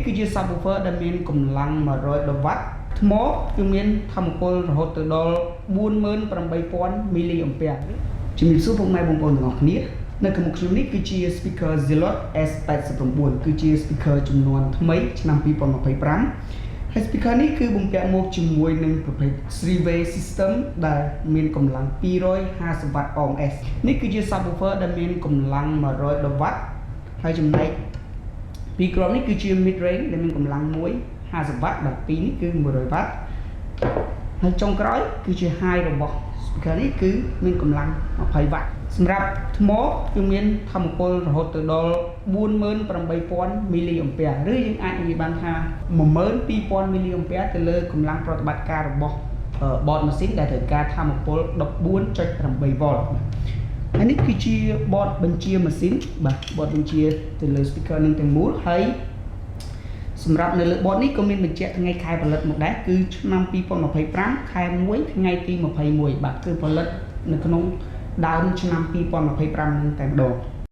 គឺជា subwoofer ដែលមានកម្លាំង110វ៉ាត់ថ្មគឺមានថាមពលរហូតទៅដល់48,000មីលីអំពែជំរាបសួរពុកម៉ែបងប្អូនទាំងអស់គ្នា។នៅខាងមុខខ្ញុំនេះគឺជា speaker Zealot S89 គឺជា speaker ចំនួនថ្មីឆ្នាំ2025ហើយ speaker នេះគឺបំពាក់មកជាមួយនឹងប្រភេទ 3-way system ដែលមានកម្លាំង250វ៉ាត់ RMS។ នេះគឺជា subwoofer ដែលមានកម្លាំង110វ៉ាត់ហើយចំណែកពីរគ្រាប់នេះគឺជា mid range ដែលមានកម្លាំងមួយ50វ៉ាត់បាទពីរនេះគឺ100វ៉ាត់ហើយចុងក្រោយគឺជា high របស់ speaker នេះគឺមានកម្លាំង20វ៉ាត់សម្រាប់ថ្មគឺមានថាមពលរហូតទៅដល់48,000មីលីអំពែឬយើងអាចនិយាយបានថា12,000មីលីអំពែទៅលើកម្លាំងប្រតិបត្តិការរបស់ board machine ដែលត្រូវការថាមពល14.8វ៉ុលហើយនេះគឺជា board បញ្ជាម៉ាស៊ីនបាទ board បញ្ជាទៅលើ speaker នឹងទាំងមូលហើយសម្រាប់នៅលើ board នេះក៏មានបញ្ជាក់ថ្ងៃខែផលិតមកដែរគឺឆ្នាំ2025ខែ1ថ្ងៃទី21បាទគឺផលិតនៅក្នុងដើមឆ្នាំ2025នឹងតែម្ដង។